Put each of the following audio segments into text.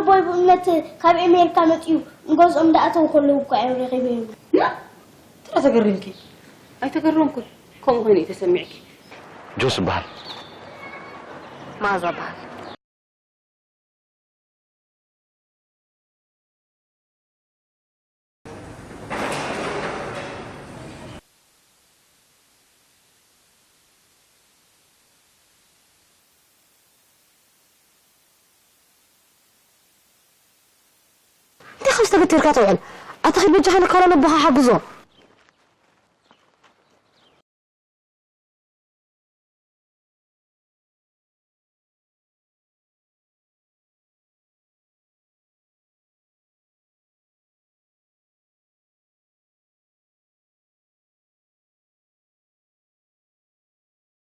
ኣቦይ ብእምነት ካብ ኣሜሪካ መጺኡ ንገዝኦም እንዳኣተው ከለዉ እኮ እዮም ረኺበዮም። ያ፣ ትራ ተገሪምኪ? ኣይተገረምኩን። ከምኡ ኮይኑ እዩ ተሰሚዕኪ። ጆስ ይበሃል። መኣዛ በሃል። እንታይ ከም ዝተገተርካ ትውዕል? ኣታ ኺድ በጃኻ ንካላ ነቦኻ ሓግዞ።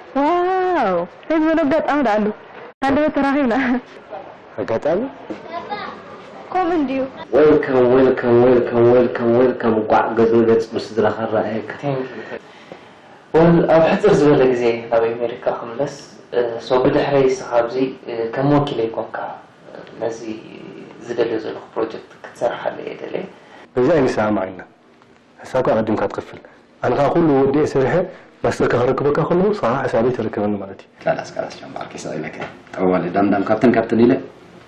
ዋው! ፌስቡክ ኣጋጣሚ ደኣሉ። ሃንደበት ተራኺብና። ኣጋጣሚ? ከምኡ እንድዩ። Welcome, welcome, welcome, welcome, welcome። እንቋዕ ገጽ ንገጽ ምስ ስድራኻ ረኣየካ። Thank you. ወል ኣብ ሕጽር ዝበለ ግዜ ናብ ኣሜሪካ ክምለስ። ሶ ብድሕረይ ንስኻ ኣብዚ ከም ወኪለይ ኮንካ ነዚ ዝደልዮ ዘለኹ ፕሮጀክት ክትሰርሓለይ እየ ደልየ። በዚ ኣይንሰማማዕ ኢና። ሕሳብካ ኣቐዲምካ ትኸፍል። ኣነ ኸኣ ኩሉ ወዲኤ ሰሪሐ ማስተርካ ክረክበካ ከለኹ ንስኻ ኸኣ ሕሳበይ ተረክበኒ ማለት እዩ። ካላስ፣ ካላስ፣ ጃምባርኪ ስቕ ኢለካ። ጠዋለ ዳምዳም ካብትን ካብትን ኢለ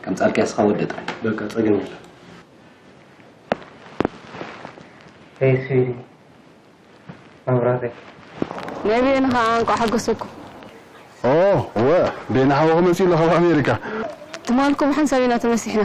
ከም ጻልኪ እስኻ ወደ ጥራይ። በቃ ጸገም የለን። ሄይ ስዊቲ፣ መብራተይ። ናይ ቤን ኸኣ እንቋዕ ሓጎሰኩም። ኦ፣ እወ፣ ቤን ሓወኹ መጺኡ ኣሎ ካብ ኣሜሪካ። ትማልኩም ሓንሳብ ኢና ተመሲሕና።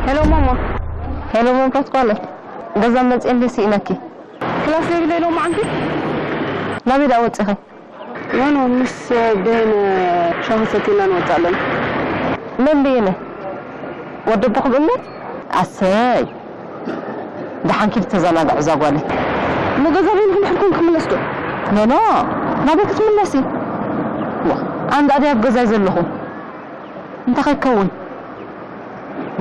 ሄሎ ማማ። ሄሎ መብራት ጓለይ። ገዛ መጽኤ እንደ ስኢነኪ። ክላስ ዘይብለይ ሎማዓንቲ? ናበይ ደኣ ወጺኺ? ኖ፣ ኖ፣ ምስ ቤን ሻሂ ሰቲና ንወጽእ ኣለና። መን ቤን? ወዲ ኣቦኹም እምነት? ኣሰይ። ደሓን ኪዲ ተዘናግዑ እዛ ጓለይ። እሞ ገዛ ቤን ክንሕልኩም ክምለስ ዶ? ኖ፣ ኖ፣ ናበይ ክትምለሲ? ዋ፣ ኣነ ደኣ ድየ ኣብ ገዛይ ዘለኹ? እንታይ ከይከውን?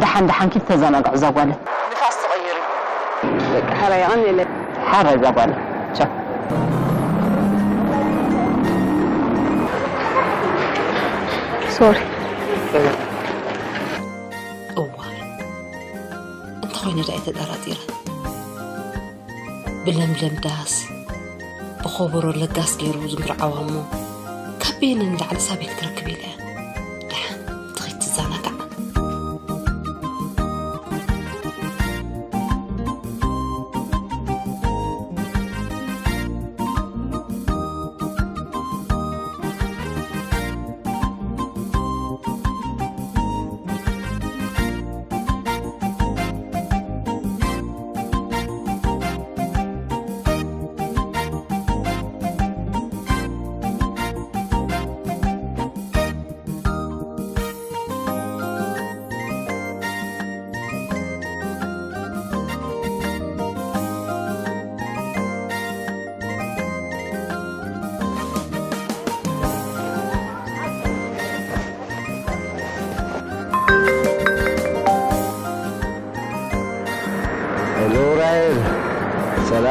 ደሓን ደሓን ኪድ ተዘናግዑ እዛ ጓለይ። ንፋስ ትቕይር እዩ። በቃ፣ ሓራይ፣ የቐንየለይ። ሓራይ እዛ ጓለይ። ቻው። ሶሪ። እዋይ፣ እንተኾይነ ደኣ እየ ተጠራጢረ። ብለምለም ዳስ፣ ብኾቦሮ ለጋስ ገይሩ ዝምርዓዋ እሞ፣ ካብ ቤኒ ንላዕሊ ሳቤ ክትረክብ ኢለ። ደሓን ትኺድ ትዘናጋዕ።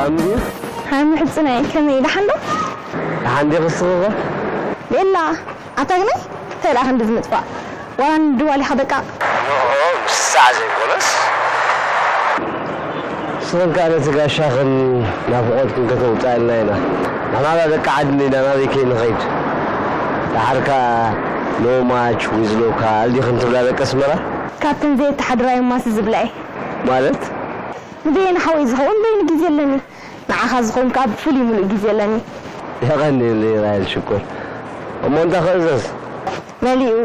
ኣምሪ ሃይ ምሕጽነይ፣ ከመይ ደሓን ዶ? ደሓን ዲኺ እስኺ ኸ? ቤላ፣ ኣታ ግናይ እንታይ ደኣ ክንዲ ዝምጥፋእ? ዋላ ንድዋል ኢኻ በቃ። ንኦ ምሳዕ ዘይኮነስ። ንስኽን ከኣ ነቲ ጋሻኽን ናፍቖትክን ከተውጽኣልና ኢና። ንሕና ደቂ ዓዲ እንዲና ናበይ ከይንኸይድ? ደሓር ከኣ no match with local ዲኽን ትብላ ደቂ ኣስመራ? ካብተን ዘየተሓድራዮማስ ዝብላ እየ። ማለት? ንበየን ሓወይ ዝኸውን በይኑ ግዜ ኣለኒ። ንዓኻ ዝኸውን ከኣ ብፍሉይ ምሉእ ግዜ ኣለኒ። የቐንየለይ ራሄል ሽኮር። እሞ እንታይ ክእዘዝ? መሊኡ።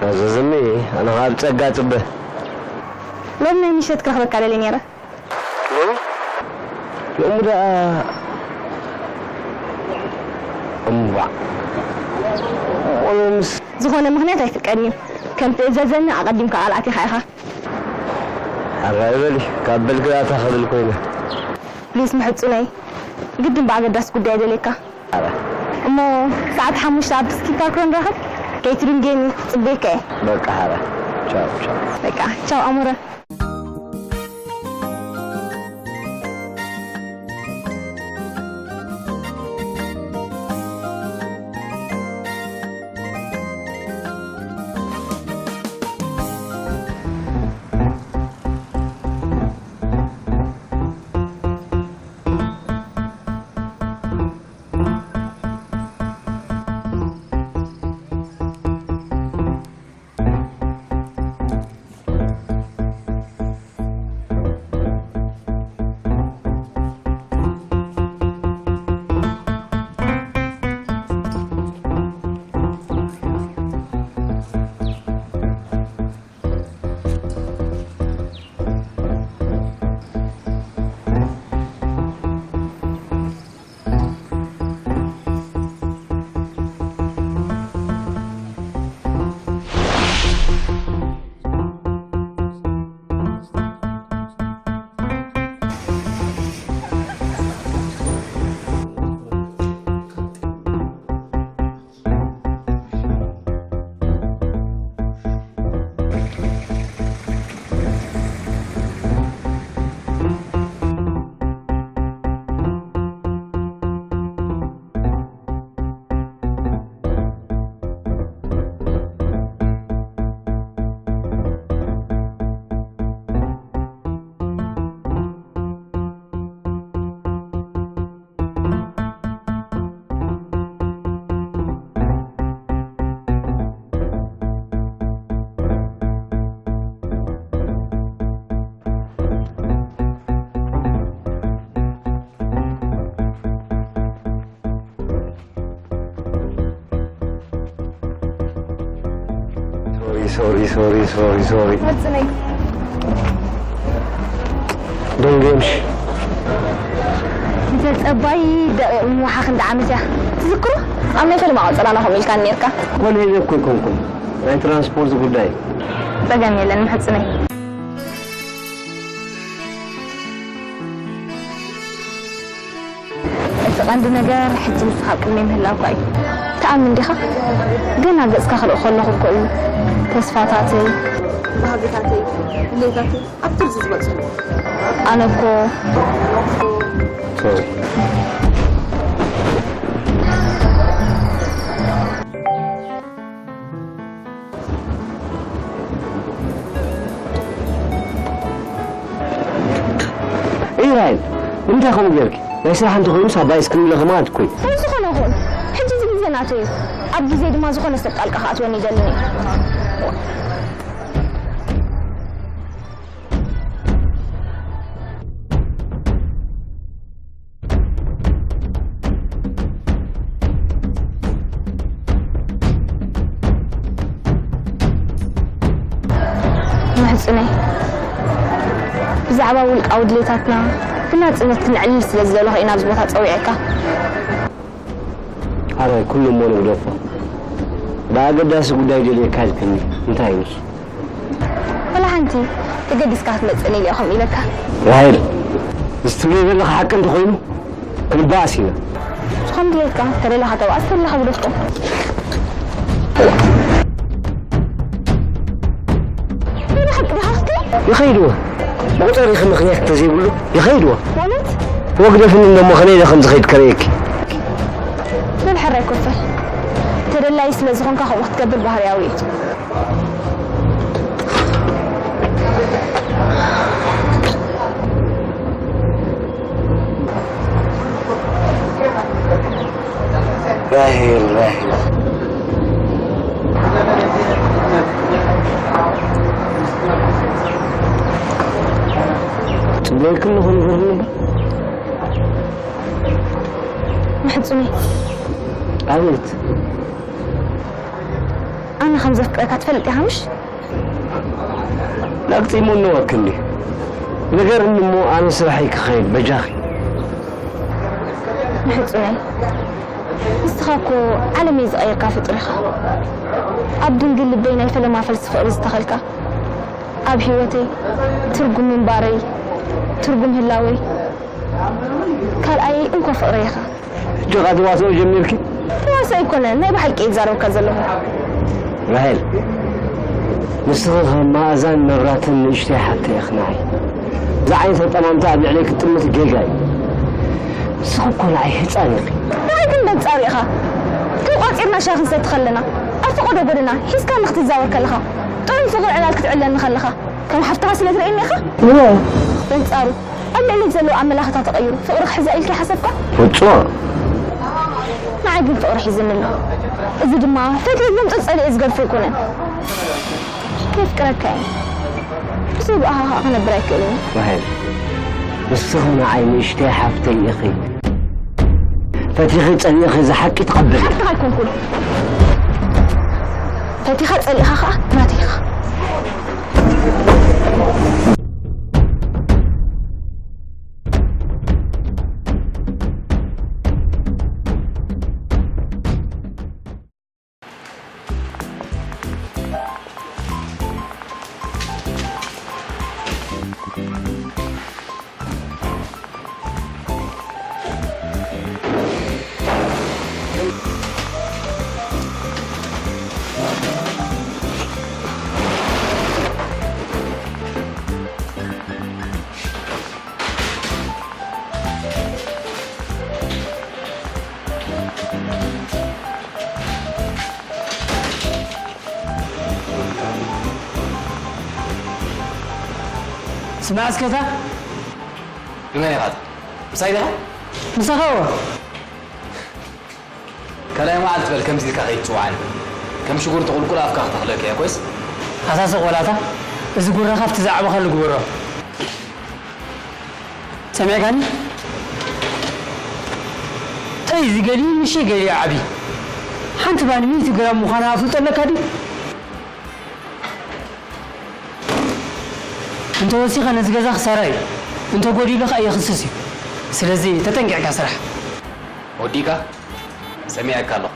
ኣዘዝኒ፣ ኣነ ኸኣ ብጸጋ ጽበ። ሎሚ ናይ ምሸት ክረኽበካ ደልየ ነይረ። ሎሚ? ሎሚ ደኣ እምቧዕ። እሞ ሎምስ? ዝኾነ ምኽንያት ኣይፍቀድን እዩ። ከም ትእዘዘኒ ኣቐዲምካ ቃል ኣቲኻ ኢኻ። ሕራይ በሊ፣ ካብ በልኪ ደኣ እንታይ ክብል ኮይነ። ፕሊስ ምሕጹነይ፣ ግድን ብኣገዳሲ ጉዳይ እደልየካ። እሞ ሰዓት ሓሙሽተ ኣብ ስኪ ፓርክ ዶ ንራኸብ? ከይትድንግየኒ፣ ክጽበየካ እየ። በቃ ሓራ። ቻው ቻው። በቃ ቻው ኣሞረ። ሶሪ ሶሪ ሶሪ ሶሪ ሶሪ። መጽነይ። ደንገምሽ። እተ ጸባይ ደቂቕ ምውሓኽ እንዳ ዓመት እያ። ትዝክሩ? ኣብ ናይ ፈለማ ቆጸራና ከምኡ ኢልካ ነርካ። ኮነ ኢለ እኮ ኣይኮንኩን። ናይ ትራንስፖርት ጉዳይ። ጸገም የለን ምሕጽነይ። እቲ ቀንዲ ነገር ሕጂ ንስኻ ኣብ ቅድመይ ምህላውካ እዩ። ትኣምን ዲኻ? ገና ገጽካ ክርኢ ከለኹ እኮ እዩ ተስፋታተይ፣ ባህግታተይ፣ ድሌታተይ ኣብ ትርዚ ዝበጽሑ። ኣነ እኮ ኢራይል እንታይ ከምኡ ጌርኪ? ናይ ስራሕ እንተኾይኑስ ኣባይ እስክንለኺ ማለት እኮ እዩ። እንታይ ዝኾነ ኹን፣ ሕጂ እዚ ግዜ ናተይ እዩ። ኣብ ግዜ ድማ ዝኾነ ሰብ ጣልቃ ክኣትወኒ ይደልን እዩ። ምሕጽነይ፣ ብዛዕባ ውልቃዊ ድሌታትና ብናጽነት ክንዕልል ስለ ዝደለኹ እየ ናብዚ ቦታ ጸዊዐካ። ኣረ ኩሉ እሞ ንግደፎ። ብኣገዳሲ ጉዳይ ደልየካ ኢልክኒ። እንታይ እዩ ንሱ? ወላ ሓንቲ ተገዲስካ ክትመጽእኒ ኢለ ከምኡ ኢለካ። ራሄል፣ እዚ ትብልዮ ዘለኺ ሓቂ እንተኾይኑ ክንበኣስ ኢና። ንስኹም ድሌትካ ተደለኻ ተባኣስ፣ ተደለኻ ግደፎ። እንታይ ሓቂ ዲኻ ክትብል? ይኸይድዎ። መቑጸሪኺ ምኽንያት እንተዘይብሉ ይኸይድዎ። ማለት? ወግደፍኒ እንደሞ ከመይ ኢለ ከም ዝኸይድ ከርእየኪ። በል ሕራይ ኮፈል። ተደላዪ ስለ ዝኾንካ ከምኡ ክትገብር ባህርያዊ እዩ። ራሄል፣ ራሄል። ጽቡቕ ክንዲ ክንገርኒ እምበር። መሕጹነይ። ኣቤት። ኣነ ከም ዘፍቅረካ ትፈልጥ ኢኻ ምሽ? ላግጺ እሞ እነወክ እንዲ። ንገርኒ እሞ ኣነ ስራሐይ ክኸይድ በጃኺ። መሕጹነይ። ንስኻ እኮ ዓለመይ ዝቐየርካ ፍጡር ኢኻ። ኣብ ድንግል ልበይ ናይ ፈለማ ፈልሲ ፍቕሪ ዝተኸልካ። ኣብ ህይወተይ ትርጉም ምንባረይ፣ ትርጉም ህላወይ፣ ካልኣይ እንኮ ፍቕረይ ኢኻ። ሕጂ ኸኣ ተዋስኦ ጀሚርኪ? ተዋስኦ ኣይኮነን፣ ናይ ብሓቂ እየ ዝዛረበካ ዘለኹ። ራሄል፣ ንስኺ ከም መኣዛን መብራትን ንእሽተይ ሓፍተይ ኢኺ ንዓይ። እዚ ዓይነት ኣጠማምታ ኣብ ልዕለይ ክትጥምት ጌጋ እዩ። ንስኺ እኮ ንዓይ ህጻን ኢኺ። ንዓይ ግን በንጻሩ ኢኻ። ተቋጺርና ሻሂ ክንሰቲ ከለና፣ ኣብ ፈቐዶ ጎደና ሒዝካኒ ክትዛወር ከለኻ፣ ጥዑም ፍቕሪ ዕላል ክትዕለኒ ከለኻ፣ ከም ሓፍትኻ ስለ ትርእየኒ ኢኻ? እወ። በንጻሩ፣ ኣብ ልዕለይ ዘሎ ኣመላኽታ ተቐይሩ፣ ፍቕሪ ክሕዛ ኢልካ ሓሰብካ? ፍጹም። ንዓይ ግን ፍቕሪ ሒዝኒ ኣሎ። እዚ ድማ ፈትየ ዘምጽኦ ጸሊኤ ዝገድፎ ኣይኮነን። ከፍቅረካ እየ። ብዘይ ብኣኻ ኸኣ ክነብር ኣይክእልን እየ። ራሄል፣ ንስኺ ንዓይ ንእሽተይ ሓፍተይ ኢኺ። ፈቲኺ ጸሊእኺ እዚ ሓቂ ተቐበሊ። ሓፍትኻ ኣይኮንኩን። ፈቲኻ ጸሊእኻ ኸኣ ናተይ ኢኻ። ስማዕ እስከ፣ እታ ንመን ኢኻ? ምሳይ ዲኻ? ምሳኻ እወ። ካልኣይ መዓልቲ በል ከምዚ ኢልካ ከይትጽውዓኒ። ከም ሽጉርቲ ቁልቁል ኣፍካ ክተኽለካ እየ፣ ኮይስ? ኣታ ስቕ በል ኣታ፣ እዚ ጉራኻ ኣብቲ ዝዓበኻሉ ግበሮ። ሰሚዕካኒ? እንታይ እዚ ገሊኡ ንእሽተይ ገሊኡ ዓቢ? ሓንቲ ባኒ ሚእቲ ግራም ምዃና ኣፍልጦ ኣለካ ድዩ? እንተ ወሲኸ ነዚ ገዛ ክሳራ እዩ፣ እንተ ጎዲሉ ኸኣ የኽስስ እዩ። ስለዚ ተጠንቂቕካ ስራሕ። ወዲእካ? ሰሚዐካ ኣለኹ።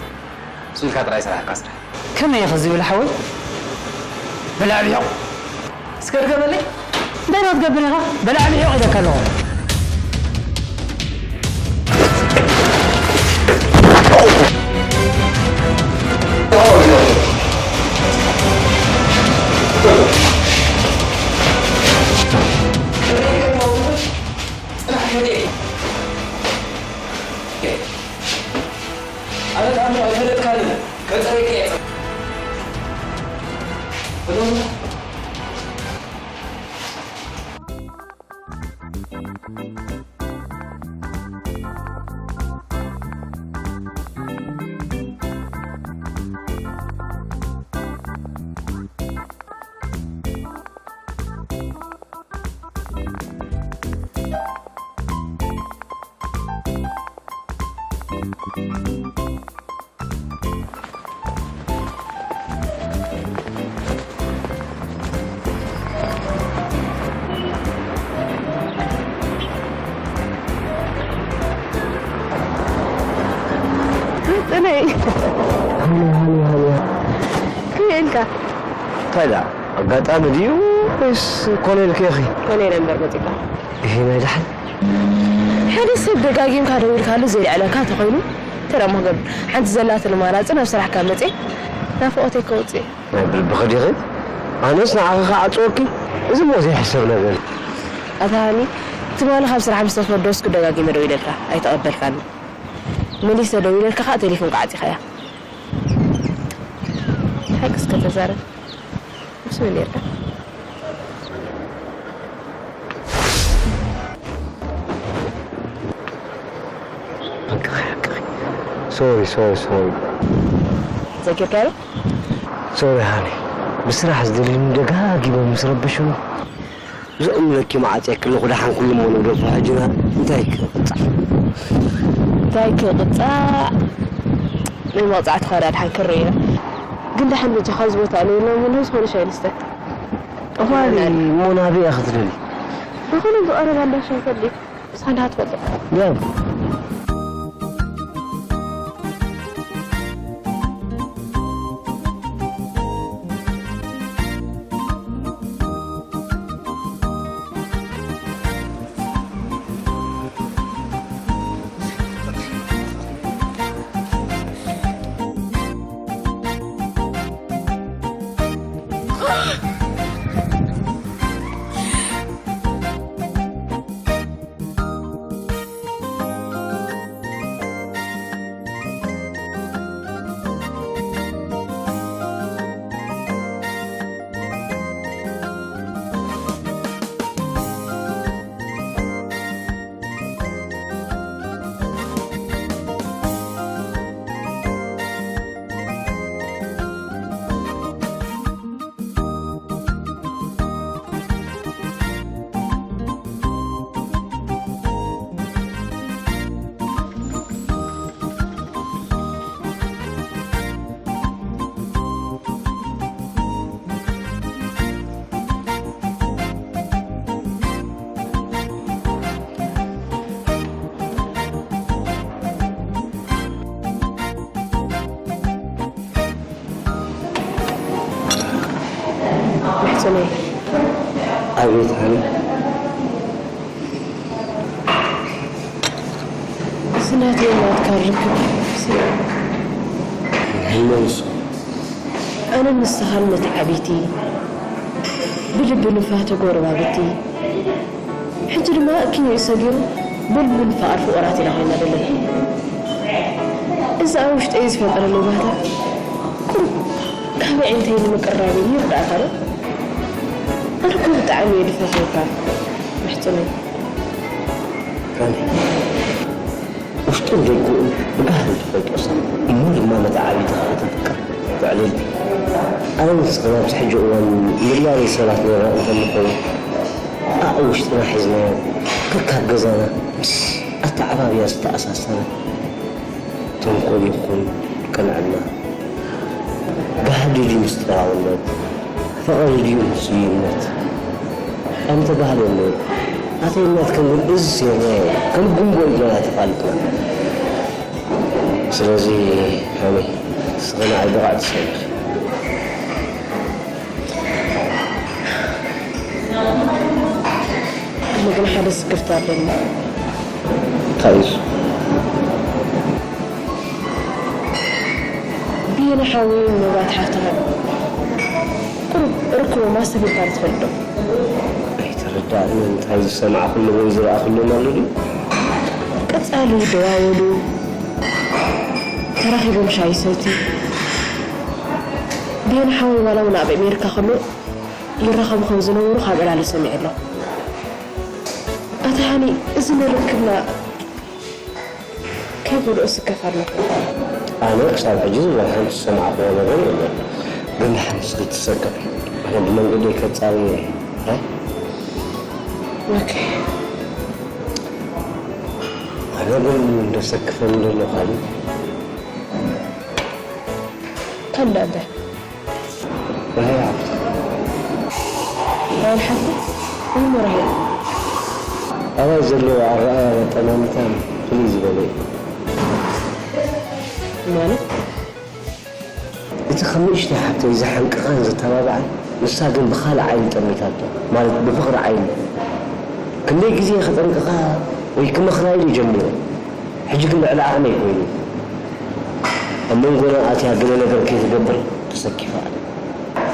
ስቕ ኢልካ ጥራይ ስራሕካ ስራሕ። ከመይ ኢኺ ዝብል ሓወይ? በላዕ ብሒቕ። እስከ ድገመለይ። እንታይ ዶ ትገብር ኢኻ? በላዕ ብሒቕ ኢለካ ኣለኹ። ጽናሕ፣ ከመይ ኢኻ? ኣነ ተኣምር ኣይፈለጥካንን፣ ከጸረይካ እየ። ጽነይ። ሃኒ፣ ሃኒ፣ ሃኒ። ከመይ ኢልካ? እንታይ ደኣ? ኣጋጣሚ ድዩ ወይስ ኮነ ኢልኪ ኢኺ? ኮነ ኢለ እምበር መጺእካ። እሂ፣ ናይ ደሓን። ሓደ ሰብ ደጋጊምካ ደዊልካሉ ዘይልዕለካ ተኾይኑ፣ እንታይ ደኣ እሞ ክገብር? ሓንቲ ዘላትኒ ኣማራጺ ናብ ስራሕ ካብ መጽየ፣ ናፍቖተይ ከውጽእ። ናይ ብልብኺ ዲኺ? ኣነስ ንዓኺ ክዓጽወኪ? እዚ እሞ ዘይሕሰብ ነገር እዩ። ኣታ ሃኒ፣ ትማሊ ካብ ስራሕ ምስ ተፈደስኩ ደጋጊመ ደዊለልካ ኣይተቐበልካኒ። መሊሰ ደዊለልካ ከኣ ቴሌፎንካ ዓጺኻያ። ሓቂ እስከ ተዛረብ። ምስ መን ኔርካ? ሶሪ ሶሪ ሶሪ። ዘኪርካዮ? ሶሪ ሃኒ፣ ብስራሕ ዝደልዩኒ ደጋጊሞም ምስ ረበሹኒ። እዞም ለኪ መዓጽ የክልኹ ደሓን ኩሉ እሞ ንግደፎ ሕጅና። እንታይ ክቕጻዕ? እንታይ ክቕጻዕ? ናይ መቕጻዕቲ ኸዳ ድሓን ክርኢ ኢና። ግን ደሓን በጃ ካብዚ ቦታ ኣለየሎም እሞ ዝኾነ ሻይ ንስተ። እዋኒ እሞ ናበይ እያ ክትደሊ? ዝኾነ ዝቐረባ እንዳ ሻይ ከድልይ። ንስኻ እንዳ ትፈልጦ። ያም መሕጸነይ። ኣቤት ሃኒ። እዚ ናተይ ናትካ ርክብ ህይወንሱ ኣነ ንስኻን መተዓቢቲ ብልቢ ንፋተ ጎረባብቲ። ሕጂ ድማ እኪ ንርእሰ ገይሩ ብልቢ ንፋቐር ፍቑራት ኢና ኮይና ዘለና። እዚ ኣብ ውሽጠይ ዝፈጠረለይ ባህታ ቁሩብ ካብ ኣዒንተይ ንምቅራበይን ይርዳእካ ዶ? ኣነ እኮ ብጣዕሚ እየ ዝፈትወካ መሕጽነይ። ውሽጡን ደጉኡን ብጋህዲ ትፈልጦ ሰብ እሞ ድማ መተዓቢትኻ ከተፍቅር ትዕልል። ኣነ ንስኽን ኣብዚ ሕጂ እዋን ንላበይ ሰባት ኔርና እንተንኸውን ኣኡ ውሽጥና ሒዝናዮ ከካብ ገዛና ምስ ኣተዓባብያ ዝተኣሳሰረ ተንኮል ይኹን ቅንዕና ጋህዲ ድዩ ምስጢራውነት? ፍቕሪ ድዩ ምስሉይነት? ኣይምተባህለን ነይሩ። ኣተይ እናትክን ግን እዚ ሴርናዮ ከም ጉንቦ እዩ ገና ተፋልጥና። ስለዚ ሃኒ ንስኺ ንዓይ ብቕዕቲ ሰብ ኢኺ። እሞ ግን ሓደ ስክፍታ ኣለኒ። እንታይ እዩ እሱ? ብየነ ሓወይን መብራት ሓፍትኻ ቁሩብ ርክቦም ኣስተብሂልካ ዶ ትፈልጥ ዶ? ኣይተረዳእንን። እንታይ ዝሰማዕኩሉ ወይ ዝረኣኹሉ ኣሎ ድዩ? ቀጻሊ ይደዋወሉ፣ ተራኺቦም ሻሂ ይሰትዩ። ብየነ ሓወይ ዋላ እውን ኣብ ኣሜሪካ ከሎ ይራኸቡ ከም ዝነበሩ ካብ ዕላሉ ሰሚዐ ኣለኹ። ኣታ ሃኒ፣ እዚ ንርክብና ከይጎድኦ ስከፍ ኣለኹ። ኣነ ክሳብ ሕጂ ዝብላ ሓንቲ ዝሰማዕኩዎ ነገር የለን። ግን ሓንቲ ከይትሰክፍ ኣነ ብመንገደይ ከጻርዮ እየ። እ? ኦኬ። ኣነ ግን ደሰክፈኒ ዘሎ ካልእ ካልእ እንታይ? ራሄል ሓፍቲ። ራሄል ሓፍቲ? እሞ ራሄል? ኣባይ ዘለዎ ኣረኣእያን ኣጠማምታን ፍልይ ዝበለ እዩ። ማለት? እቲ ከም ንእሽተይ ሓፍተይ ዘሓንቅኻን ዘተባብዓን፣ ንሳ ግን ብኻልእ ዓይኒ ጠሚታቶ፣ ማለት ብፍቕሪ ዓይኒ። ክንደይ ግዜ ከጠንቅኻ ወይ ክመኽራ ኢለ ጀሚረ። ሕጂ ግን ልዕሊ ዓቕመይ ኮይኑ። ኣብ መንጎና ኣትያ ገለ ነገር ከይትገብር ተሰኪፋ ኣላ።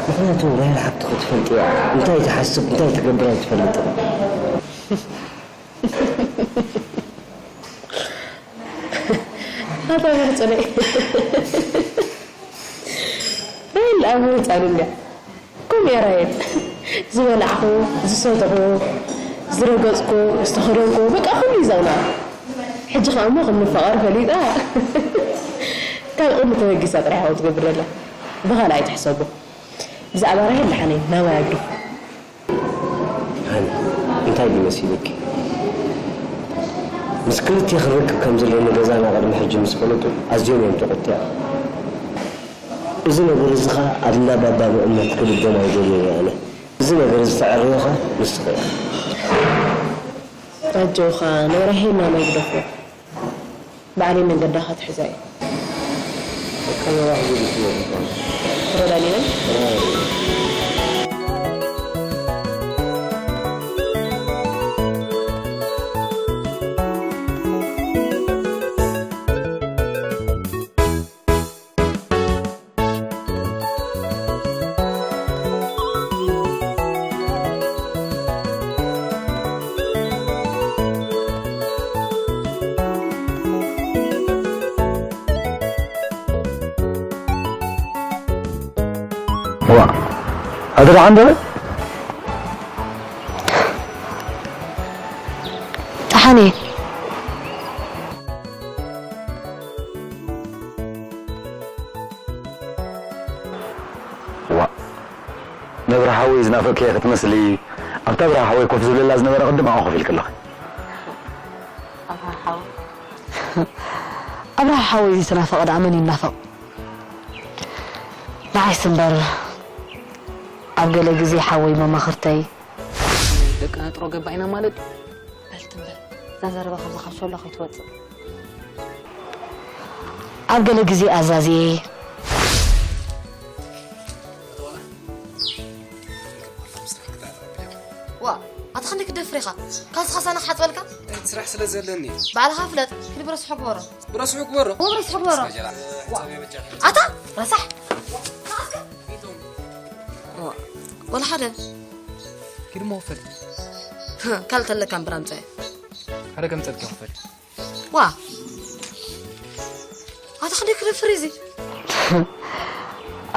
ምኽንያቱ ራሄል ሓፍትኺ ትፈልጥያ፣ እንታይ ትሓስብ እንታይ ትገብር ኣይትፈልጥን። ኣታ መርፅለይ። ራይል ኣብ ህፃን እንድያ። ከምኡ እያ ራይል። ዝበላዕኹ፣ ዝሰተኹ፣ ዝረገፅኩ፣ ዝተኸደንኩ፣ በቃ ኩሉ እዩ ዘቕንዓ። ሕጂ ኸኣ እሞ ከም ንፋቐር ፈሊጣ፣ ካብ ቅድሚ ተበጊሳ ጥራሕ ኢኻ ትገብር ዘላ። ብኻልእ ኣይትሕሰቦ። ብዛዕባ ራሄል ደሓነይ ናባይ ኣግድፎ። ሃኒ፣ እንታይ ድዩ መሲሉኪ? ምስ ክልቴ ክርክብ ከም ዘለኒ ገዛና ቅድሚ ሕጂ ምስ ፈለጡ ኣዝዮም እዮም ተቖጢዖም። እዚ ነገር እዚ ኸኣ ኣድላ ባባ ብእምነት ክድገም ኣይደልዮን እየ ኣነ። እዚ ነገር እዚ ተዕርዮ ኸኣ ንስኺ ኢኺ። ኣጆኻ፣ ናይ ራሄል ናባይ ግደፎ። ባዕለይ መንገዳ ክትሕዛ እየ። በቃ፣ መባሕ ዝብል ስለ ዝኾነ። ተረዳዲእና? ተረዳዲእና። ዋ፣ ኣደራ ዓንደበ። ጠሓኒ። ዋ፣ ነብሪ ሓወይ ዝናፈቅክዮ ክትመስሊ፣ ኣብታ ኣብርሃ ሓወይ ኮፍ ዝብለላ ዝነበረ ቅድም ኣብኣ ኮፍ ኢልኪ ኣለኺ። ኣብርሃ ሓወይ። ኣብርሃ ሓወይ ዘይተናፈቐ ደኣ መን ይናፈቕ? ንዓይስ እምበር ኣብ ገለ ግዜ ሓወይ መማኽርተይ። ደቂ ነጥሮ ገባኢና ማለት ድዩ? በል ትም በል። እዛ ዘረባ ካብዛ ካብ ሸሎ ከይትወጽእ። ኣብ ገለ ግዜ ኣዛዝየ። ዋ፣ ኣታ ክንደይ ክትደፍር ኢኻ? ካብዚ ካሳና ክሓጽበልካ? እንታይ ስራሕ ስለ ዘለኒ? ባዕልኻ ፍለጥ። ክዲ ብረስሑ ግበሮ። ብረስሑ ግበሮ? ዋ፣ ብረስሑ ግበሮ። ዋ። ኣታ ረሳሕ። ዋ፣ ወላ ሓደ። ኪድ ሞ ውፈል። ካልእ ተለካ እምበር ኣምጽኦ። ሓደ ከም ጸብቂ ውፈል። ዋ። ኣታ ክንደይ ክደፍር እዚ?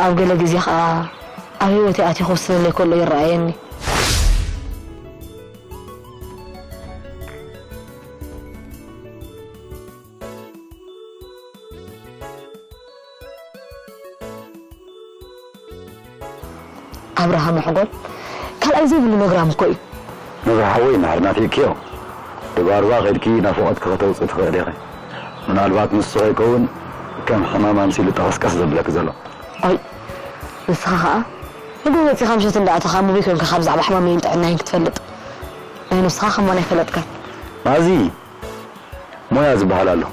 ኣብ ገለ ግዜ ኸኣ ኣብ ህይወተይ ኣትዩ ክወስነለይ ከሎ ይረኣየኒ። ኣብርሃ መሕጎል ካልኣይ ዘይብሉ ነግራም እኮ እዩ። ነብሪ ሓወይ፣ ናህሪ ናፊቕክዮ። ሩባ ሩባ ኸድኪ ናፍቖትኪ ከተውጽኢ ትኽእሊ ኢኺ። ምናልባት ንሱ ኸይከውን ከም ሕማም ኣምሲሉ ጠቐስቀስ ዘብለኪ ዘሎ። ኣይ፣ ንስኻ ኸኣ ንግሆ ወጺኻ ምሸት እንዳኣተኻ ሙቢ ኮንካ ካብ ብዛዕባ ሕማመይን ጥዕናይን ክትፈልጥ ናይ ነብስኻ ከማን ኣይፈለጥካን። ማዚ፣ ሞያ ዝበሃል ኣሎ።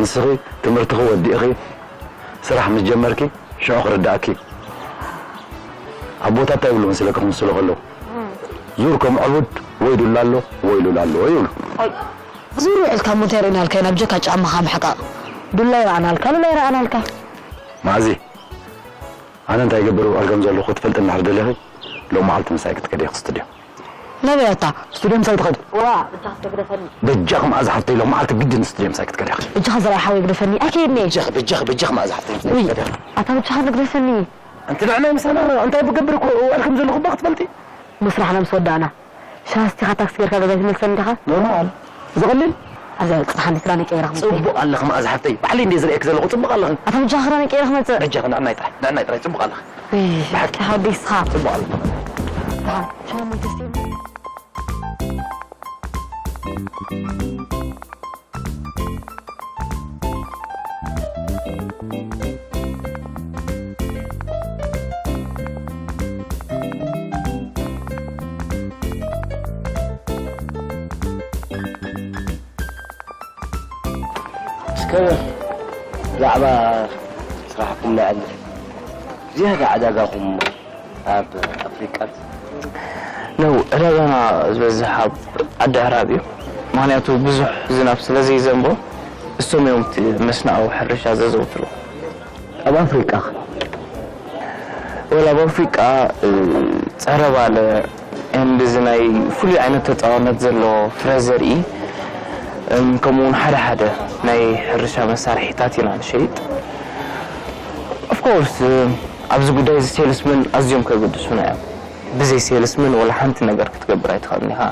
ንስኺ ትምህርትኺ ወዲእኺ ስራሕ ምስ ጀመርኪ ሽዑ ክርድኣኪ እዩ። ኣቦታት እንታይ ይብሉ መሲለኪ ክምስሉ ከለዉ? ዙር ከም ዕቡድ ወይ ዱላ ኣሎ ወይ ሉል ኣሎ ይብሉ። ኣይ፣ ዙር ውዒልካ እሞ እንታይ ርኢናልካ ኢና ብጀካ ጫማኻ ምሕቃቕ? ዱላ ይረኣናልካ፣ ሉላ ይረኣናልካ። ማእዚ፣ ኣነ እንታይ ይገብር ውዕል ከም ዘለኹ ክትፈልጢ እንድሕር ደሊኺ፣ ሎም መዓልቲ ምሳይ ክትከዲ ኢኺ ስቱድዮ። ናበይ ኣታ? ስቱድዮ ምሳይ ትኸዲ? ዋ፣ በጃኻ ግደፈኒ። በጃኺ መኣዛ ሓፍተይ፣ ሎም መዓልቲ ግድን ስቱድዮ ምሳይ ክትከዲ ኢኺ። በጃኻ ዘርኣይ ሓወይ ግደፈኒ። ኣይከይድን እየ። በጃኺ፣ በጃኺ፣ በጃኺ መኣዛ ሓፍተይ ምሳይ ውይ፣ ክትከዲ ኢኺ። ኣታ በጃኻ ግደፈኒ። ኣንቲ ንዕናይ ምሳና እንታይ ብገብር እኮ ውዕል ከም ዘለኹ እባ ክትፈልጢ። እሞ ስራሕና ምስ ወዳእና፣ ሻሂ ኣስቲኻ ታክሲ ጌርካ ገዛ ኣይትመልሰኒ ዲኻ? ኖርማል። ዝቐልል? ኣብዛ ጽሓን ክዳነይ ቀይረ ክመጽእ። ጽቡቕ ኣለኺ መኣዛ ሓፍተይ። ባዕለይ እንድየ ዝርእየኪ ዘለኹ፣ ጽቡቕ ኣለኺ። ኣታ በጃኻ ክዳነይ ቀይረ ክመጽእ። በጃኺ ንዕናይ ጥራይ፣ ንዕናይ ጥራይ፣ ጽቡቕ ኣለኺ። እይ፣ ብሓቂ። ሓወይ ስኻ። ጽቡቕ ኣለኺ። ደሓን፣ ሻሂ ሞይተስ ትብል? እስከ ብዛዕባ ስራሕኩም ናይ ዕድል ዝያዳ ዕዳጋኹም ኣብ ኣፍሪቃ? ነው፣ ዕዳጋና ዝበዝሕ ኣብ ዓዲ ኣዕራብ እዩ። ምኽንያቱ ብዙሕ ዝናብ ስለ ዘይዘንቦ፣ እሶም እዮም እቲ መስናኣዊ ሕርሻ ዘዘውትሩ። ኣብ ኣፍሪቃ? ወላ ኣብ ኣፍሪቃ፣ እ፣ ጸረ ባለ፣ And እዚ ናይ ፍሉይ ዓይነት ተጻዋነት ዘለዎ ፍረ ዘርኢ፣ እም፣ ከምኡ እውን ሓደ ሓደ ናይ ሕርሻ መሳርሒታት ኢና ንሸይጥ። Of course፣ እም፣ ኣብዚ ጉዳይ እዚ ሴልስመን ኣዝዮም ከገድሱና እዮም። ብዘይ ሴልስመን ወላ ሓንቲ ነገር ክትገብር ኣይትኽእልን ኢኻ።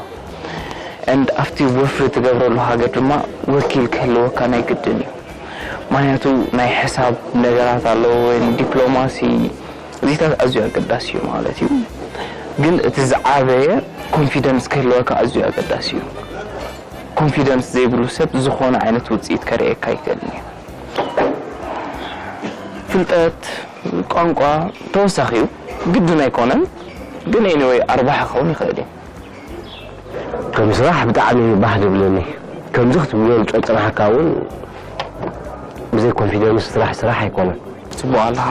And ኣብቲ ወፍሪ ትገብረሉ ሃገር ድማ ወኪል ክህልወካ ናይ ግድን እዩ። ምኽንያቱ ናይ ሕሳብ ነገራት ኣለዎ፣ ወይ ዲፕሎማሲ፣ እዚታት ኣዝዩ ኣገዳሲ እዩ ማለት እዩ። ግን እቲ ዝዓበየ ኮንፊደንስ ክህልወካ ኣዝዩ ኣገዳሲ እዩ። ኮንፊደንስ ዘይብሉ ሰብ ዝኾነ ዓይነት ውፅኢት ከርእየካ ኣይክእልን እዩ። ፍልጠት፣ ቋንቋ ተወሳኺ እዩ፣ ግድን ኣይኮነን። ግን ኤኒወይ ኣርባሕ ክኸውን ይኽእል እዩ። ከም ስራሕ ብጣዕሚ ባህ ዝብለኒ። ከምዚ ክትብሎ ዝጸናሕካ እውን ብዘይ ኮንፊደንስ ስራሕ ስራሕ ኣይኮነን። ጽቡቕ ኣለኻ።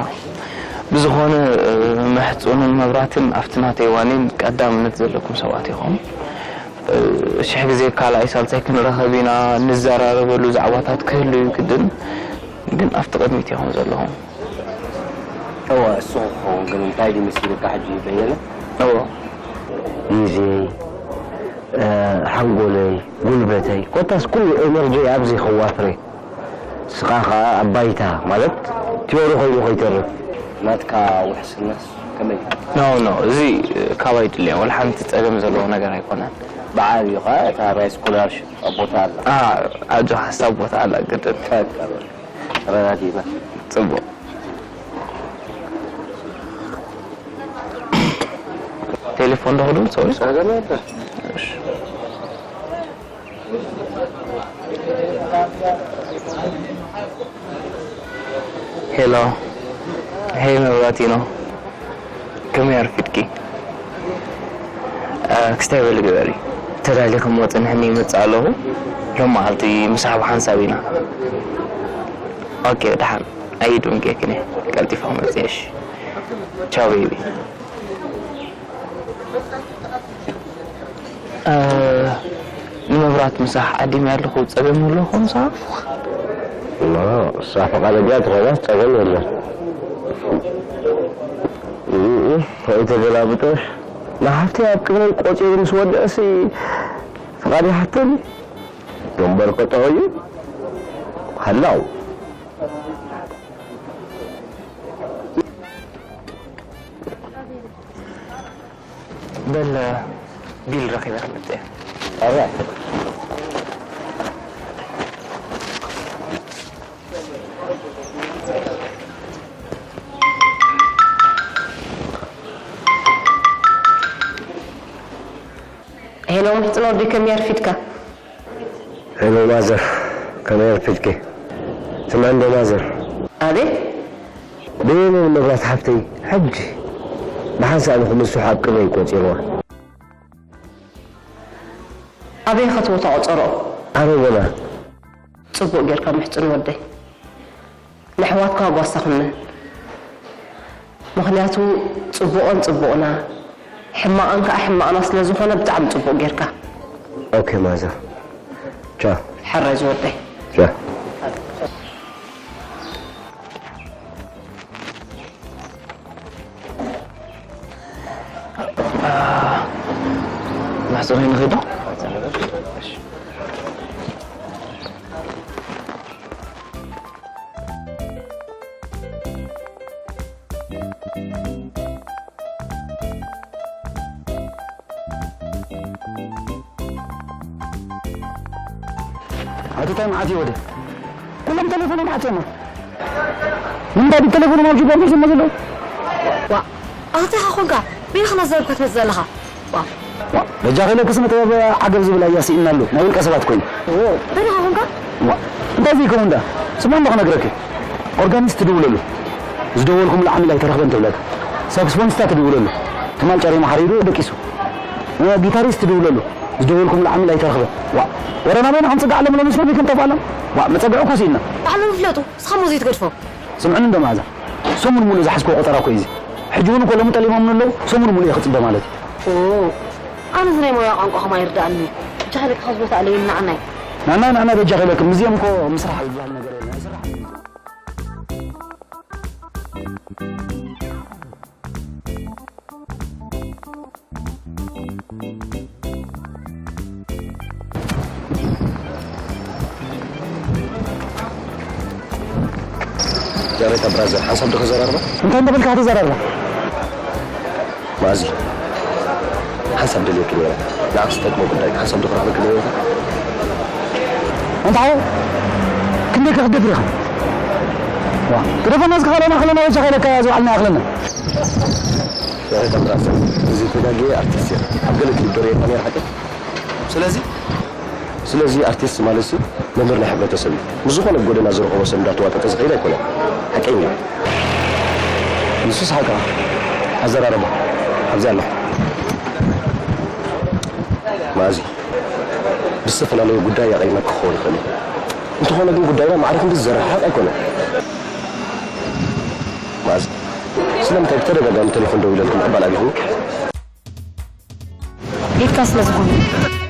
ብዝኾነ፣ እ፣ መሕጽንን መብራትን ኣብቲ ናተይ ዋኒን ቀዳምነት ዘለኩም ሰባት ኢኹም። እ፣ ሽሕ ግዜ ካልኣይ ሳልሳይ ክንረኸብ ኢና፣ ንዘራረበሉ ዛዕባታት ክህሉ እዩ ግድን፣ ግን ኣብቲ ቅድሚት ኢኹም ዘለኹም። እወ፣ እሱ ክኸውን ግን እንታይ ድዩ መሲሉካ ሕጂ በየነ? እወ። ግዜይ፣ እ፣ ሓንጎለይ፣ ጉልበተይ፣ ኮታስ ኩሉ ኤነርጂይ ኣብዚ ከዋፍሬ። ንስኻ ኸኣ ኣብ ባይታ፣ ማለት ቲዮሪ ኮይኑ ከይተርፍ። ናትካ ውሕስናስ ከመይ? ኖ፣ ኖ፣ እዚ፣ እ፣ ካባይ ድልያ፣ ወላ ሓንቲ ጸገም ዘለዎ ነገር ኣይኮነን። ብዓብዩ ኸኣ እታ ናይ ስኮላርሽፕ ኣብ ቦታ ኣላ። ኣ፣ ኣጆኻ፣ ሓሳብ ቦታ ኣላ፣ ግድን። በቃ፣ በቃ። ተረዳዲእና። ጽቡቕ። ቴሌፎን ዶ ክድውል? ሶሪ። ጸገም የለን። እሺ። ሄሎ። ሄይ መብራቲኖ። ከመይ ኣርፊድኪ? እ፣ ክስታይ በሊ ግበሪ። ተዳሊኺ እሞ ጽንሕኒ ይመጽእ ኣለኹ። ሎም መዓልቲ ምሳሕ ብሓንሳብ ኢና። ኦኬ፣ ደሓን። ኣይድንጌክን እየ። ቀልጢፈ ክመጽእ እየ፣ እሺ። ቻው ቤቢ። እ፣ ንመብራት ምሳሕ ዓዲመ ኣለኹ። ጸገም ኣለዎ ምሳሕ? ኖ፣ እሳ ፈቓደኛ ተኾይናስ ጸገም የለን። እም፣ እም፣ ከይተገላብጦሽ፣ ንሓፍተይ ኣብ ቅድመይ ቆጺሩ ምስ ወደአሲ ፍቓድ ይሓተኒ። ደንበር ቀጠሮ እዩ። ሃላው። በል፣ ቢል ረኺበ ክመጽእ እየ። ኣራይ። ሄሎ፣ ምሕጽን ወዲ፣ ከመይ ኣርፊድካ? ሄሎ ማዘር፣ ከመይ ኣርፊድኪ? ትማን ዶ ማዘር? ኣቤት? በየነ ንመብራት ሓፍተይ ሕጂ ብሓንሳእ ንኽምስሑ ኣብ ቅድመይ ቆጺርዋ። ኣበይ ኸትዎ ተቖጸሮ? ኣበይ ገና? ጽቡቕ ጌርካ ምሕጽን ወደይ። ንኣሕዋትካ ጓሳ ኹነን። ምኽንያቱ ጽቡቐን ጽቡቕና፣ ሕማቐን ከኣ ሕማቕና ስለ ዝኾነ ብጣዕሚ ጽቡቕ ጌርካ። ኦኬ ማዘር። ቻው። ሕራይ ዝወደይ። ቻው። መሕጽኖ ንኺዶ? ኣቲ ታይ መዓት ይወደ? ኩሎም ቴሌፎኖም ዓጽዮማ። ንምንታይ ብቴሌፎኖም ኣብ ጅቦም ሒዞሞ ዘለዉ? ዋ፣ ኣታ ኢኻ ኾንካ በይንኻ እናዛረብካ ትመጽእ ዘለኻ። ዋ። ዋ፣ በጃኺ ኢለኪ ስነ ጥበብ ዓገብ ዝብል ኣያ ስኢንና ኣሎ፣ ናይ ውልቀ ሰባት ኮይኑ። ኦ፣ በይንኻ ኾንካ? ዋ፣ እንታይ ዘይከውን ደኣ? ስማዕ እሞ ክነግረኪ። ኦርጋኒስት ትድውለሉ፣ ዝደወልኩምሉ ዓሚል ኣይተረኽበን ትብለካ። ሳክስፎኒስታ ትድውለሉ፣ ትማል ጨሬማ ሓሪሩ ደቂሱ። እ፣ ጊታሪስት ትድውለሉ፣ ዝደወልኩምሉ ዓሚል ኣይተረኽበን። ዋ፣ ወረ ናበይ ንዓም ጽጋዕ ኣለምሎም ምስ ነቢኩም ጠፍኣሎም። ዋ፣ መጸግዒ እኮ ስኢንና። ባዕሎም ይፍለጡ፣ ንስኻ እሞ ዘይትገድፎም። ስምዕኒ እንዶ መኣዛ፣ ሰሙን ሙሉእ ዝሓዝክዎ ቆጸራ እኮ እዩ እዚ። ሕጂ እውን እኮ ሎሚ ጠሊሞምኒ ኣለዉ፣ ሰሙን ሙሉእ እየ ክጽበ ማለት እዩ። ኦ፣ ኣነ እዚ ናይ ሞያ ቋንቋኹም ኣይርድኣንን እዩ። ብቻ ልክኻ ዝቦታ ኣለይ ንዓናይ። ንዓናይ፣ ንዓናይ በጃኺ ኢለክም፣ ምስዚኦም እኮ ምስራሕ ዝበሃል ነገር የለን፣ ኣይስራሕን እዩ። ወይታ ብራዘር፣ ሓንሳብ ዶ ከዘራርባ? እንታይ እንዳበልካ ክትዘራርባ? ማዚ፣ ሓንሳብ ደልየኪ ነይረ። ንዓኺ ዝጠቅሞ ጉዳይ ሓንሳብ ዶ ክረኽበኪ ነይረ? ኣንታ ሓወይ፣ ክንደይ ከ ክትገብር ኢኻ? ዋ፣ ግደፈና፣ እዚ ካልኦና ከለና ወጃ ከይለካ ዝውዓልና ይኣኽለና። ወይታ ብራዘር፣ እዚ ተጋግየ ኣርቲስት እየ። ኣብ ገለ ክሊፕ ዶ ርኤካ ነይረ ሓቂ? ስለዚ ስለዚ ኣርቲስት ማለት ሲ መምህር ናይ ሕብረተሰብ እዩ። ምስ ዝኾነ ጎደና ዝረኸቦ ሰብ እንዳተዋጠጠ ዝኸይድ ኣይኮነን። ሓቀኛ እዩ። ንሱስ ሓቅኻ። ኣዘራርባ ኣብዚ ኣለኹ። ማዚ፣ ብዝተፈላለዩ ጉዳይ ኣቐይመካ ክኸውን ይኽእል እዩ። እንተኾነ ግን ጉዳይና ማዕረ ክንዲ ዘረሓቕ ኣይኮነን። ማዚ፣ ስለምንታይ ብተደጋጋሚ ቴሌፎን ደዊለልኩም ምቕባል ኣቢኹም? ቤትካ ስለ ዝኾነ።